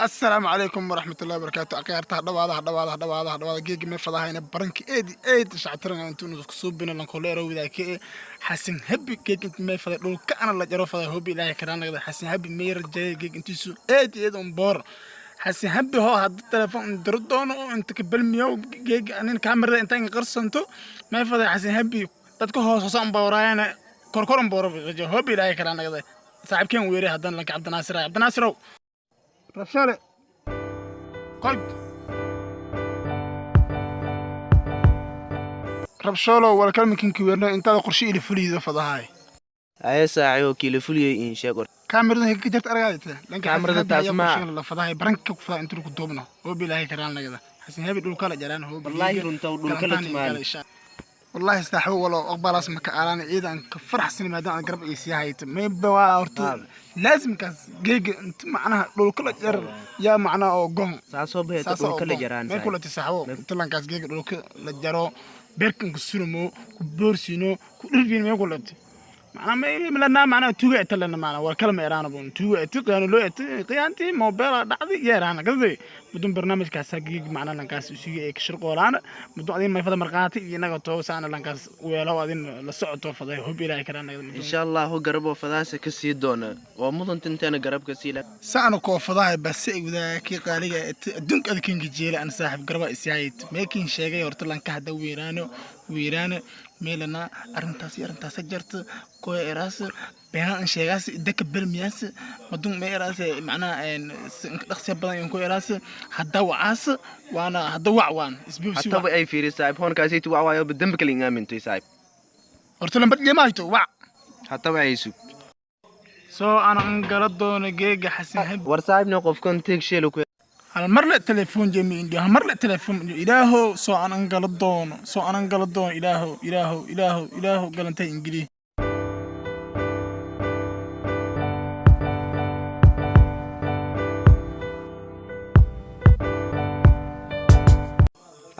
Assalaamu calaykum waraxmatullahi wabarakaatu. Akhyaartaha, dhawaada, dhawaada, dhawaada, dhawaada. Geegi mee fadahayna baranka eedi eed shactiran intuunu kusuubina lankoleero wadaake Xasan Habi. Geeg inta mee faday dhulka ana la jaro faday, hobi Ilaahay karaan nagada. Xasan Habi mee rajay geeg intiisu eed eed on boor. Xasan Habi hoo hadda telefoon diro doono oo inta ka balmiyo geeg anin kaamirada inta inga qarsanto mee faday. Xasan Habi dadka hoos hoos an booraayana korkor an booro rajo, hobi Ilaahay karaan nagada. Saaxiibkeen weere haddana lanka Cabdinaasir, Cabdinaasirow rabshale qoy rabshoolo walkalminkinki weerno intaada qorshe ili fuliyido fadahaay. Aye saaxiibo, kiila fuliyey in sheeg war. Kaamirada ka jarta argaayta lanka. Kaamirada taas la fadahay baranka ku fadaa intuu ku duubno, hoobi Ilaahay karaan nagada. Xasan Habi dhulka la jaraan, hoobi. Wallaahi runta dhulka la tumaan. Wallaahi saaxiibo, walo aqbalaas maka aalaan ciidan ka faraxsan maadaama aan garab ay sii hayto mayba waa horta laazimkaas geega inta macnaha dhulka la jar yaa macnaha oo goon. Saasoo baheeta dhulka la jaraan. May kula tisaxbo inta lankaas geega dhulka la jaro, beerkan ku surmo, ku boorsiino, ku dhirfiin may kulati macnaha may lana macnaha tuuga ita lana macnaha war kala ma eraana bun tuuga iti qiyaano loo iti qiyaantii mobeela dhacdi yeeraana gaday mudun barnaamijkaas geeg macnaha lankaas usiga ee kashirqoolaana mudun adin may fada marqaati iyo inaga toosaana lankaas weelo adin la socoto faday, hub Ilaahay karaan. Insha Allahu garaboo fadaasa ka sii doona oo mudanta intaana garabka sii la. Saana koofadaha base wadaakii qaaliga adduunka adkinka jeela an saaxiib garba isyaayt meekin sheegay horta lanka hadda weeraano weeraano meelana arrintaas iyo arrintaas jarta koy eraas beenan an sheegaas idaka belmiyaas madun me eraas macnaha dhaqsiya badan in ku eraas hadda wacaas waana hadda wac waan isbiibsi. Hataba ay fiiri saaxiib, hoonkaasaytu wac waayo dambi kale ingaamintay saaxiib. Horta lambar jeemaayto wac. Hataba ay sug. Soo ana an gala doono geega Xasan Habi. War saaxiibna qofkan teeg sheelo ku. Hal mar le telefoon jemi indhiyo, hal mar le telefoon indhiyo. Ilaahow, soo anan gala doono, soo anan gala doono. Ilaahow, Ilaahow, Ilaahow, Ilaahow, galantay ingiliis.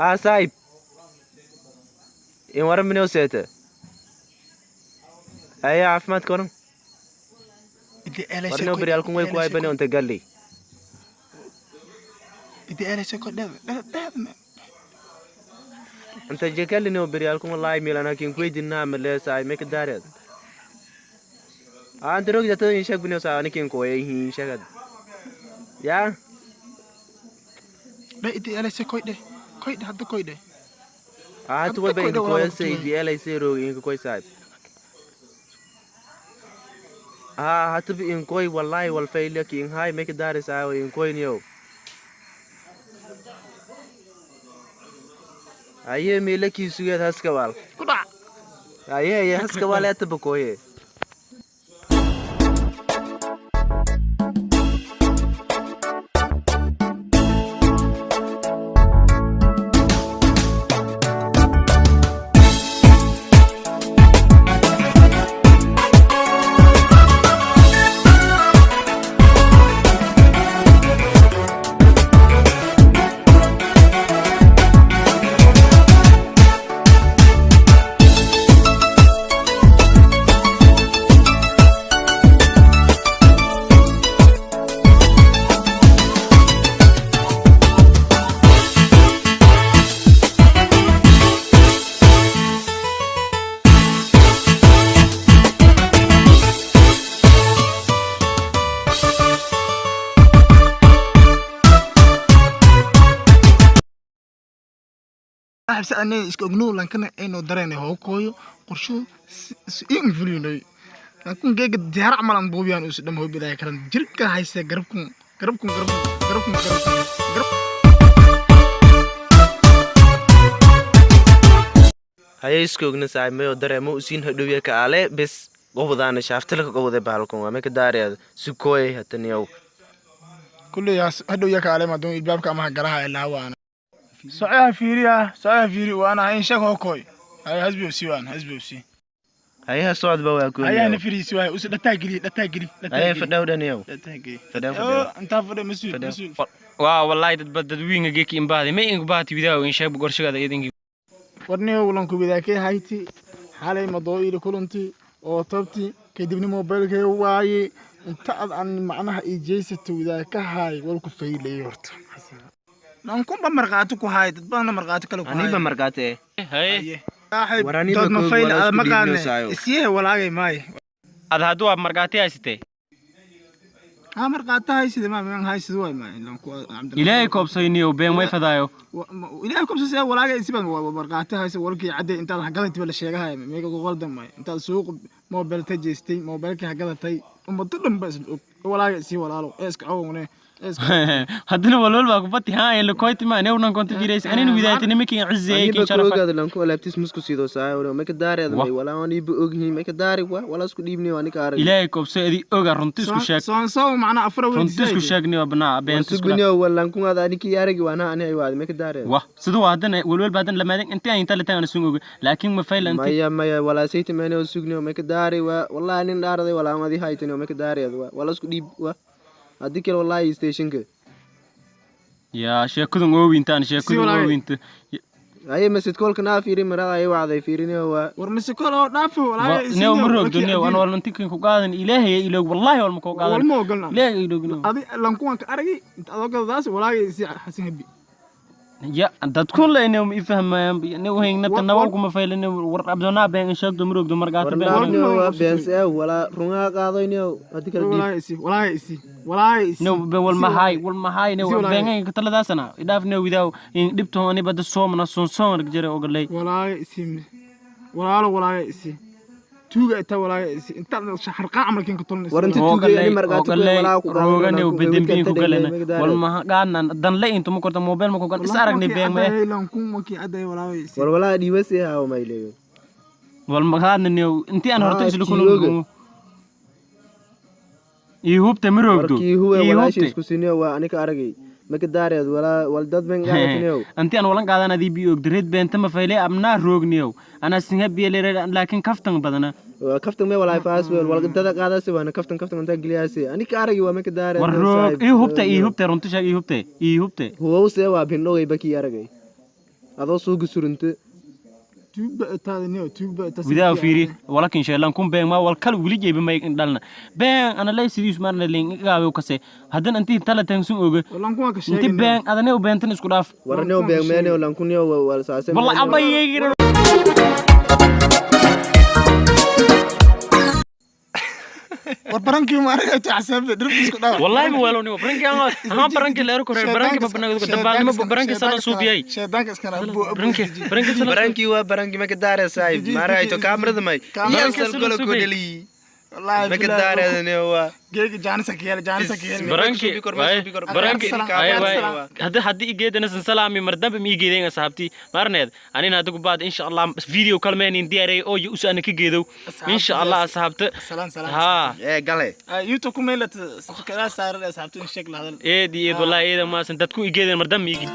Aa saaxiib, in waran minoo seeta aye caafimaadka waran. Warnoo beryaalkun way ku haybane unta galli. Idi eelayso ko dheed dheed dheed. Inta jekallinoo beryaalkun wallaahi miilanakin kuweydinaa male saaxiib meka daareed aa anta rogda tada in sheeg binoo saaxiib anikin kooyay hin sheegad yaa. Dhe idi eelayso koy dheh koy dheh hadda koy dheh. Aa hata wayba inka kooyase idi eelayse roog inka koy saaxiib. Aa hataba inkoy wallaahi walfaylaki inhaay meka daare saaxiib inkoyniyow aye meelakii sugeed haskabaal. Ku dhac. Aye aye haskabaal hataba kooye. Saaxiib, si anay iska ognow lankana aynu dareynay hoo kooyo qorsho si in fulinay lankun geega diyaar camal an buubiyaan usu dham, hoobi Ilaahay karan jirka haysta garabkun garabkun garabkun garabkun garabkun garab. Haye iskoogna saaxiib mayo dareemo usiin hadhowya ka ale bes gobadaana shaaftilka gobode bahalkan waa meka daareed sukooy hataniyow. Kulley hadhow ya kaale madoon ilbaabka ama garaha ilaa waana socoha fiiriya, socoha fiiri waana hayn sheeg hoo kooy haye hasbobsi waan hasbobsi. Hayaha socodba waa hayaha kooniyow. Na firiisi waay usu dhataa geli, dhataa geli, dhataa haye geli. Fadhaw dhaniyow. Dhataa geli. Fadhaw. Oo, Fadhaw. Intaa fadhe mas-uul. Fadhaw. Mas-uul. Waa wallaahi dadba dadwiinga geeki imbaahday may ingu baahati widaaw in sheeg gorshagaada idinki. Warniyo wulanku widaakee hayti xalay madoo ili kulanti oo tabti kadibna mobilkay waaye. Inta aad aan macnaha ii jeysato widaa ka haay wal ku faylayay horta. Nankunba markhaati ku haay, dad badanna markhaati kale ku haay. Aniba markaate. Haye. Saaxiib, War aniba dood ma koog fayl walaa aad isku ma dhiibno qaadne. saayo. Isiyehe walaagay maaye. Ad hadduu waa markaati haysatee. Ha markhaati haysida ma man haysida waay ma ilan ku Cabdinaasir. Ilaahay koobsayniyo been way fadaayo. Ilaahay kubsasee walaagay isiban waa markhaati haysa walkii cadday intaad hagadatay ba la sheegahaya meega ku qaldan maayo intaad suuq mobilta jeestay mobilkii hagadatay ummado dhan ba isla og walaagay isii walaalo ee iska cawgne ee iska. Haddana walwal baa kubati haa lakoyti ma newnan konta fiirays anina widaaytinimakin cizeeyay Aniba kin sharafa. koogaada lanku alaabtiis musku siido saayo ma ka daareed Wah. may walaa aniba ogyihiin ma ka daari wa walaa isku dhiibni waa ninka arag. Ilaahay koobsay adi oga runti isku sheeg. Soon soo macnaa afra. Runti isku sheegniyo banaa beenta isku dhaaf. Sugniyo walankun aad anikii aragi waana ani ay waad ma ka daareed. Wah siduu waa haddana walwal baa haddana lamaadin intii aan inta la tagan sun oga laakiin ma fayla intii. Maya maya walaa sayti maana sugniyo ma ka daari wa wallahi nin dhaaraday walaa aan adi haytani ma ka daareed wa walaa isku dhiib wa haddii kale wallahi stationka. Yaa sheekadun oowintaan sheekadun walaagay. Oowinta. Aye masjid kolka naa fiiri marada ay wacday fiiriniyo waa. War mise kol oo dhaafo walaagay isii. New ma roogdo new an wal intii ku qaadan ilaahay iloog wallahi wal ma ku qaadan. Wal ma ogolna. Ilaahay iloogno. Adi lankuwan ka aragay inta adoo gadadaas walaagay isii Xasan Habi. Ya dadkun la inuu ma fahmayaan new hayn nabta nawa kuma faylan war abdoonaa been sheegdo ma roogdo markaati been. Warnaafniyo waa beense walaa rungaa qaadayniyo haddii kale dhiib. Walaagay isii walaagay isii walaagay isii. New be wal mahay wal mahay new Isi walaagay. Been ka taladaasana idaaf new widaw in dhibto ani bada soomna soon soon jare ogalay. Walaagay isii walaalo walaagay isii tuuga inta walaagay isii inta shaxarqaa camalkiin ka tolinaysa. War inta tuugay ani markaati ku walaa ku roogane bedembiin ku galana wal maha qaadan dan la intu ma korta mobile ma ku gan is aragnay been ma. Lankun markii cadday walaagay isii. War walaa dhiibasi haa mayleeyo. Wal ma qaadan new intii aan horta Ah, isla kiilooga. kulmo ii hubta ma roogdo. Warkii huwe ii walaasha hubte. Isku siniyo waa anika aragay ma ka daareed walaa wal dad ben qaadayniyo. Anti aan walan qaadan adii bi og direed beenta ma fayle abnaa roogniyow anaa singa biyeelere laakiin kaftan badana. Kaftan me walaa faas wel wal dada qaadasi waana kaftan kaftan inta geliyaasi anika aragay waa ma ka daareed. War roog ii hubte ii hubte runti sheeg ii hubte ii hubte. Huwowse waa bindhogay bakii aragay adoo suuga surunta. Tuugba itaada niyo tuugba ita. Widaa fiiri walakin sheelan kun been ma wal kal wili jeeba may dhalna been ana lay sidiis marna leen igaawe kase hadan intii tala taagsun oga. Lankun ka intii sheegay. Been adane u beentan isku dhaaf. Warniyo beegmeeniyo lankuniyo wal saase. Walla abayay. War barankii ma aragay xasaabta dhirta isku dhaaf. Wallahi ma weelo niyo baranki ama baranki leero kore baranki babanaga dabaalnimo baranki sana suubiyay. Shaydaanka iskana abu abu. Baranki baranki sana. Barankii waa barankii ma ka daareed saaxiib maarayto kaamirada may Kaamirada yasal gola ku dhali. Wallahi ma ka daareed waa. Geegi jaanisa ka yeel jaanisa ka yeel. Baranki baranki ay way hadii hadii igeedana san salaami mar dambe mi igeedeen asxaabti marneed anina hada ku baad insha Allah video kalmeen in diyaarey oo us ana ka geedow insha Allah asxaabta. Salaan salaan. Ha. Ee gale. YouTube ku meelat sabkada saaran asxaabtu in sheeg la hadal. Eed eed wallahi eed ma san dadku igeedeen mar dambe igi.